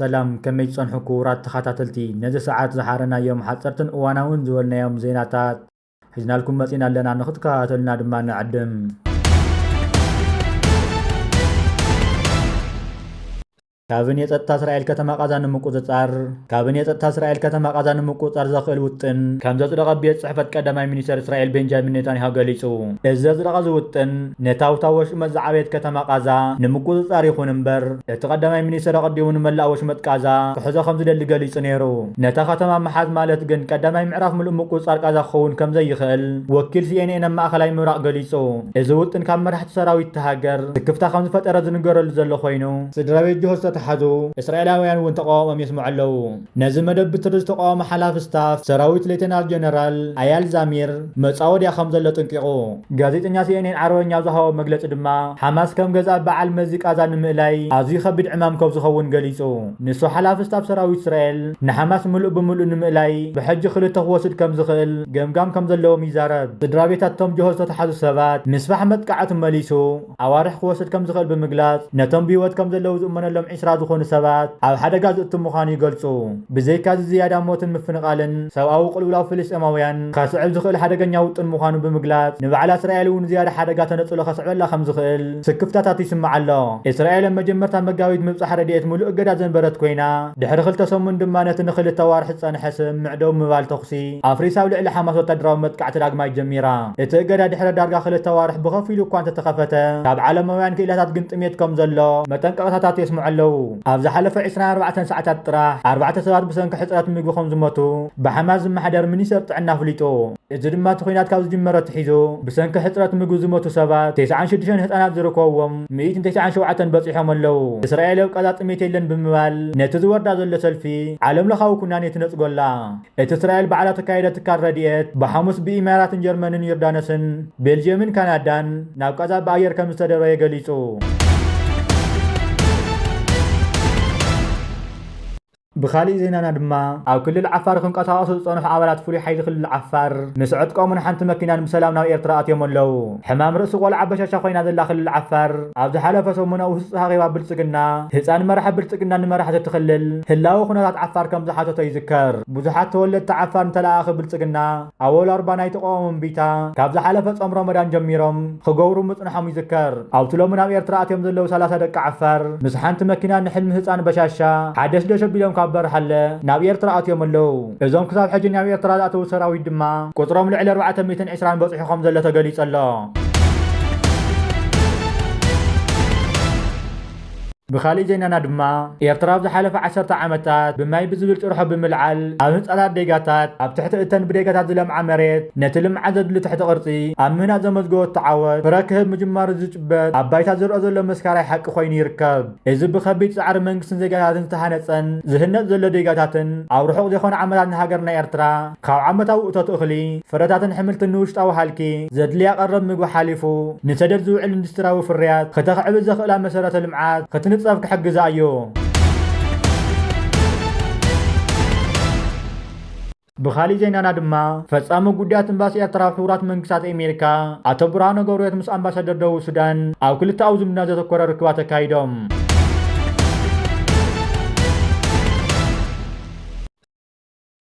ሰላም፣ ከመይ ትጸንሑ ክቡራት ተኸታተልቲ? ነዚ ሰዓት ዝሓረናዮም ሓጸርትን እዋናውን ዝበልናዮም ዜናታት ሒዝናልኩም መጺና ኣለና፣ ንኽትከታተሉና ድማ ንዕድም። ካቢኔ ጸጥታ እስራኤል ከተማ ቃዛ ንምቁጽጻር፣ ካቢኔ ጸጥታ እስራኤል ከተማ ቃዛ ንምቁጽጻር ዘኽእል ውጥን ከም ዘጽደቐ ቤት ጽሕፈት ቀዳማይ ሚኒስተር እስራኤል ቤንጃሚን ኔታንያሁ ገሊጹ። እዚ ዘጽደቐ ዝውጥን ነታ ውታ ወሽመጥ ዝዓበየት ከተማ ቃዛ ንምቁጽጻር ይኹን እምበር፣ እቲ ቀዳማይ ሚኒስተር ኣቐዲሙ ንመላእ ወሽመጥ ቃዛ ክሕዞ ከም ዝደሊ ገሊጹ ነይሩ። ነታ ከተማ ምሓዝ ማለት ግን ቀዳማይ ምዕራፍ ምሉእ ምቁጽጻር ቃዛ ክኸውን ከም ዘይኽእል ወኪል ሲ ኤን ኤን ኣብ ማእከላይ ምብራቕ ገሊጹ። እዚ ውጥን ካብ መራሕቲ ሰራዊት እታ ሃገር ስክፍታ ከም ዝፈጠረ ዝንገረሉ ዘሎ ኮይኑ፣ ስድራ ቤት ጅሆ ዝተተሓዙ እስራኤላውያን እውን ተቃውሞኦም የስምዑ ኣለዉ። ነዚ መደብ ብትሪ ዝተቃወመ ሓላፊ ስታፍ ሰራዊት ሌተናል ጀነራል ኣያል ዛሚር መጻወድያ ከም ዘሎ ጥንቂቑ። ጋዜጠኛ ሲ ኤን ኤን ዓረበኛ ኣብ ዝሃቦ መግለጺ ድማ፣ ሓማስ ከም ገዛእ በዓል መዚ ቃዛ ንምእላይ ኣዝዩ ከቢድ ዕማም ከም ዝኸውን ገሊጹ። ንሱ ሓላፊ ስታፍ ሰራዊት እስራኤል ንሓማስ ምሉእ ብምሉእ ንምእላይ ብሕጂ ክልተ ክወስድ ከም ዝኽእል ገምጋም ከም ዘለዎም ይዛረብ። ስድራ ቤታት እቶም ጅሆ ዝተተሓዙ ሰባት ምስፋሕ መጥቃዕቲ መሊሱ ኣዋርሕ ክወስድ ከም ዝኽእል ብምግላጽ፣ ነቶም ብህይወት ከም ዘለዉ ዝእመነሎም ዒስራ ዝኾኑ ሰባት ኣብ ሓደጋ ዝእቱ ምዃኑ ይገልጹ። ብዘይካዚ ዝያዳ ሞትን ምፍንቓልን ሰብኣዊ ቅልውላው ፍልስጤማውያን ከስዕብ ዝኽእል ሓደገኛ ውጥን ምዃኑ ብምግላጽ፣ ንባዕላ እስራኤል እውን ዝያዳ ሓደጋ ተነጽሎ ከስዕበላ ከም ዝኽእል ስክፍታታት ይስማዕ ኣሎ። እስራኤል ኣብ መጀመርታ መጋቢት ምብጻሕ ረድኤት ምሉእ እገዳ ዘንበረት ኮይና፣ ድሕሪ ክልተ ሰሙን ድማ ነቲ ንኽልተ ኣዋርሕ ዝጸንሐ ስምምዕ ደው ምባል ተኹሲ ኣፍሪሳ ኣብ ልዕሊ ሓማስ ወታደራዊ መጥቃዕቲ ዳግማይ ጀሚራ። እቲ እገዳ ድሕሪ ዳርጋ ክልተ ኣዋርሕ ብኸፊሉ እኳ እንተተኸፈተ፣ ካብ ዓለማውያን ክኢላታት ግን ጥሜት ከም ዘሎ መጠንቀቕታታት የስምዑ ኣለዉ። ኣብ ዝሓለፈ ዕስራን ኣርባዕተን ሰዓታት ጥራሕ ኣርባዕተ ሰባት ብሰንኪ ሕጽረት ምግቢ ከም ዝሞቱ ብሓማስ ዝመሓደር ሚኒስተር ጥዕና ኣፍሊጡ። እዚ ድማ እቲ ኲናት ካብ ዝጅመር ኣትሒዙ ብሰንኪ ሕጽረት ምግቢ ዝሞቱ ሰባት ተስዓን ሽዱሽተን ህጻናት ዝርከብዎም ሚእትን ተስዓን ሸውዓተን በጺሖም ኣለዉ። እስራኤል ኣብ ቃዛ ጥሜት የለን ብምባል ነቲ ዝወርዳ ዘሎ ሰልፊ ዓለምለኻዊ ኩናኔ ትነጽጎ ኣላ። እቲ እስራኤል ባዕላ ተካይደ ትካል ረድኤት ብሓሙስ ብኢማራትን ጀርመንን ዮርዳኖስን ቤልጅየምን ካናዳን ናብ ቃዛ ብኣየር ከም ዝተደረየ ገሊጹ። ብኻሊእ ዜናና ድማ፣ ኣብ ክልል ዓፋር ክንቀሳቐሱ ዝጸንሑ ኣባላት ፍሉይ ሓይሊ ክልል ዓፋር ምስ ዕጥቆምን ሓንቲ መኪናን ብሰላም ናብ ኤርትራ ኣትዮም ኣለዉ። ሕማም ርእሲ ቆልዓ በሻሻ ኮይና ዘላ ክልል ዓፋር፣ ኣብ ዝሓለፈ ሰሙን ኣብ ውስጥ ሃቂባ ብልጽግና፣ ህጻን መራሒ ብልጽግና ንመራሕቲ እቲ ክልል ህላወ ኩነታት ዓፋር ከም ዝሓተቶ ይዝከር። ብዙሓት ተወለድቲ ዓፋር ንተለኣኣኺ ብልጽግና ኣወል ኣርባ ናይ ተቃውሞ እምቢታ ካብ ዝሓለፈ ጾም ረመዳን ጀሚሮም ክገብሩ ምጽንሖም ይዝከር። ኣብቲ ሎሚ ናብ ኤርትራ ኣትዮም ዘለዉ ሰላሳ ደቂ ዓፋር ምስ ሓንቲ መኪና ንሕልሚ ህጻን በሻሻ ሓደሽ ደሽ ኣቢሎም ካብ በርሃለ ናብ ኤርትራ ኣትዮም ኣለዉ። እዞም ክሳብ ሕጂ ናብ ኤርትራ ዝኣተዉ ሰራዊት ድማ ቁጽሮም ልዕሊ ኣርባዕተ ሚእትን ዕስራን በጺሑ ከም ዘሎ ተገሊጹ ኣሎ። ብኻሊእ ዜናና ድማ፣ ኤርትራ ኣብ ዝሓለፈ ዓሰርተ ዓመታት ብማይ ብዝብል ጭርሖ ብምልዓል፣ ኣብ ህንጻታት ዴጋታት፣ ኣብ ትሕቲ እተን ብዴጋታት ዝለምዓ መሬት፣ ነቲ ልምዓት ዘድሊ ትሕቲ ቅርጺ ኣብ ምህናጽ ዘመዝገበቶ ዓወት ፍረ ክህብ ምጅማሩ ዝጭበጥ ኣብ ባይታ ዝረኣ ዘሎ መስካራይ ሓቂ ኮይኑ ይርከብ። እዚ ብኸቢድ ጻዕሪ መንግስትን ዜጋታትን ዝተሃነጸን ዝህነጽ ዘሎ ዴጋታትን ኣብ ርሑቕ ዘይኮነ ዓመታት ንሃገርና ኤርትራ ካብ ዓመታዊ እቶት እኽሊ፣ ፍረታትን ኣሕምልትን ንውሽጣዊ ሃልኪ ዘድልያ ቀረብ ምግቢ ሓሊፉ፣ ንሰደድ ዝውዕል ኢንዱስትርያዊ ፍርያት ከተኽዕብት ዘኽእላ መሰረተ ልምዓት ክትንጸፍ ክሕግዛ እዩ። ብኻሊእ ዜናና ድማ፣ ፈጻሚ ጉዳያት ኤምባሲ ኤርትራ ኣብ ሕቡራት መንግስታት ኣሜሪካ ኣቶ ብርሃነ ገብረህይወት ምስ ኣምባሳደር ደቡብ ሱዳን ኣብ ክልተኣዊ ዝምድና ዘተኮረ ርክባት ኣካይዶም።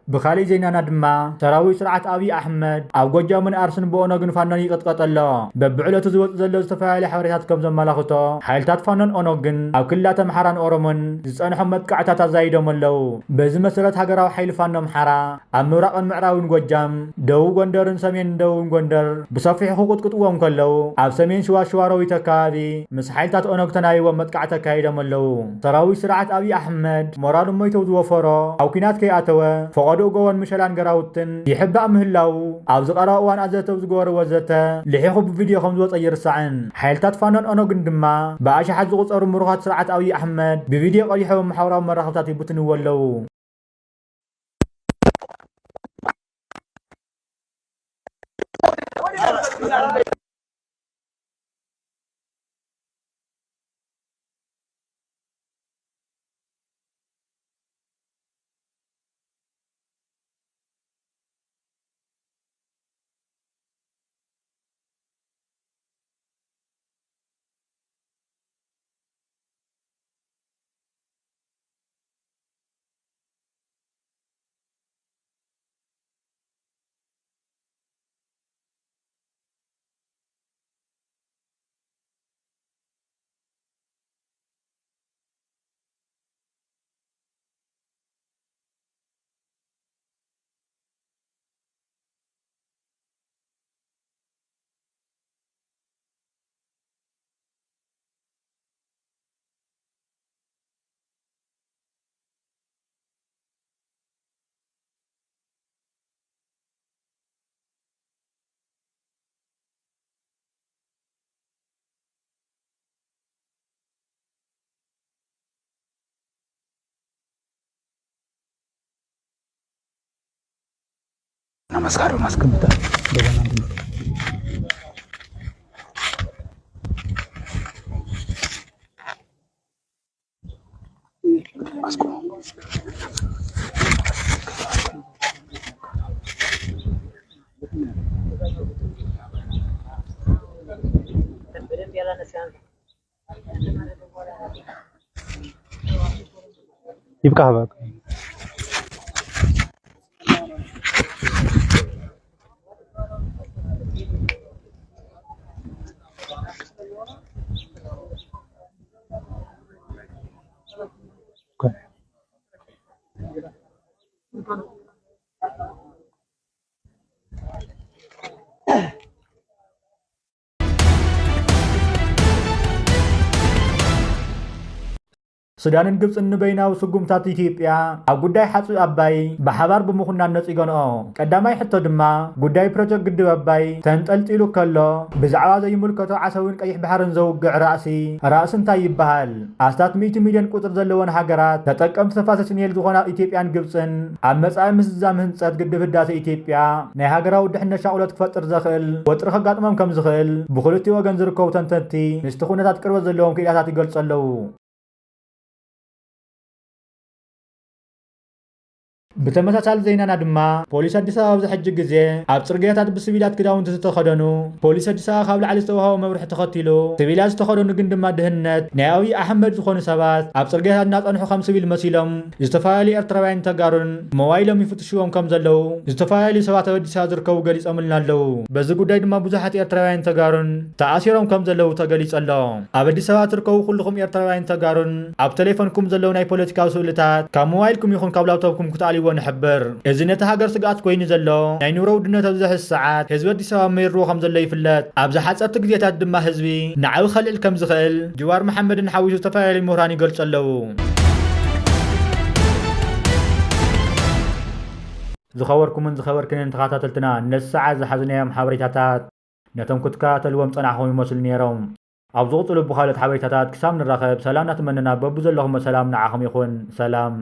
ብኻሊእ ዜናና ድማ፣ ሰራዊት ስርዓት ኣብይ ኣሕመድ ኣብ ጎጃምን ኣርሲን ብኦነግን ፋኖን ይቕጥቀጥ ኣሎ። በብዕለቱ ዝወጽእ ዘሎ ዝተፈላለዩ ሓበሬታት ከም ዘመላኽቶ፣ ሓይልታት ፋኖን ኦነግን ኣብ ክልላት ኣምሓራን ኦሮሞን ዝጸንሖም መጥቃዕታት ኣዛይዶም ኣለዉ። በዚ መሰረት፣ ሃገራዊ ሓይሊ ፋኖ ኣምሓራ ኣብ ምብራቕን ምዕራብን ጎጃም፣ ደቡብ ጎንደርን ሰሜን ደቡብን ጎንደር ብሰፊሑ ክቕጥቅጥዎም ከለዉ፣ ኣብ ሰሜን ሽዋ ሽዋሮቢት ኣከባቢ ምስ ሓይልታት ኦነግ ተናቢቦም መጥቃዕቲ ኣካይዶም ኣለዉ። ሰራዊት ስርዓት ኣብይ ኣሕመድ ሞራሉ ሞይተው ዝወፈሮ ኣብ ኲናት ከይኣተወ፣ ፈቐዶኡ ጎቦን ምሸላን ገራውትን ይሕባእ ምህላዉ፣ ኣብዚ ቀረባ እዋን ኣዘተው ዝገበርዎ ዘተ ልሒኹ ብቪድዮ ከም ዝወጸ ይርሳዕን። ሓይልታት ፋኖን ኦነግን ድማ ብኣሽሓት ዝቑጸሩ ምሩኻት ስርዓት ኣብይ ኣሕመድ ብቪድዮ ቀዲሖም ኣብ ማሕበራዊ መራኸብታት ይብትንዎ ኣለዉ። መሳርያ ማስቀምጣ እንደገና እንትን አስቆም። ይብቃ በቃ። ሱዳንን ግብጽን ንበይናዊ ስጉምታት ኢትዮጵያ ኣብ ጉዳይ ሓጽቢ ኣባይ ብሓባር ብምኹናን ነጺገንኦ። ቀዳማይ ሕቶ ድማ ጉዳይ ፕሮጀክት ግድብ ኣባይ ተንጠልጢሉ ከሎ ብዛዕባ ዘይምልከቶ ዓሰብን ቀይሕ ባሕርን ዘውግዕ ራእሲ፣ ራእሲ እንታይ ይበሃል? ኣስታት ሚእቲ ሚልዮን ቁጽሪ ዘለወን ሃገራት ተጠቀምቲ ተፋሰስ ኒል ዝኾና ኢትዮጵያን ግብጽን ኣብ መጻኢ ምዝዛም ህንጸት ግድብ ህዳሴ ኢትዮጵያ ናይ ሃገራዊ ድሕነት ሻቕሎት ክፈጥር ዘኽእል ወጥሪ ከጋጥሞም ከም ዝኽእል ብኽልቲኡ ወገን ዝርከቡ ተንተንቲ ምስቲ ኩነታት ቅርበት ዘለዎም ክኢላታት ይገልጹ ኣለዉ። ብተመሳሳሊ ዜናና ድማ ፖሊስ ኣዲስ ኣበባ ኣብዚ ሕጂ ግዜ ኣብ ጽርግያታት ብሲቪላት ክዳውንቲ ዝተኸደኑ፣ ፖሊስ ኣዲስ ኣበባ ካብ ላዕሊ ዝተዋህቦ መብርሒ ተኸቲሉ ሲቪላት ዝተኸደኑ ግን ድማ ድህነት ናይ ኣብይ ኣሕመድ ዝኾኑ ሰባት ኣብ ጽርግያታት እናጸንሑ ከም ሲቪል መሲሎም ዝተፈላለዩ ኤርትራውያን ተጋሩን ሞባይሎም ይፍትሽዎም ከም ዘለዉ ዝተፈላለዩ ሰባት ኣብ ኣዲስ ኣበባ ዝርከቡ ገሊጾምልና ኣለዉ። በዚ ጉዳይ ድማ ብዙሓት ኤርትራውያን ተጋሩን ተኣሲሮም ከም ዘለዉ ተገሊጹ ኣሎ። ኣብ ኣዲስ ኣበባ ትርከቡ ኩልኹም ኤርትራውያን ተጋሩን ኣብ ቴሌፎንኩም ዘለዉ ናይ ፖለቲካዊ ስእልታት ካብ ሞባይልኩም ይኹን ካብ ላፕቶፕኩም ክትኣልይዎ ንሕብር። እዚ ነቲ ሃገር ስግኣት ኮይኑ ዘሎ ናይ ኑሮ ውድነት ኣብዚ ሕዚ ሰዓት ህዝቢ ኣዲስ ኣበባ መሪርዎ ከም ዘሎ ይፍለጥ። ኣብዚ ሓጸርቲ ግዜታት ድማ ህዝቢ ንዓቢ ከልዕል ከም ዝኽእል ጅዋር መሓመድን ሓዊሱ ዝተፈላለዩ ምሁራን ይገልጹ ኣለዉ። ዝኸበርኩምን ዝኸበርክንን ተኸታተልትና ነዚ ሰዓት ዝሓዝናዮም ሓበሬታታት ነቶም ክትከታተልዎም ጸናሕኹም ይመስሉ ነይሮም። ኣብ ዝቕጽሉ ብኻልኦት ሓበሬታታት ክሳብ ንራኸብ ሰላም እናተመነና በብዘለኹሞ ሰላም ንዓኹም ይኹን። ሰላም።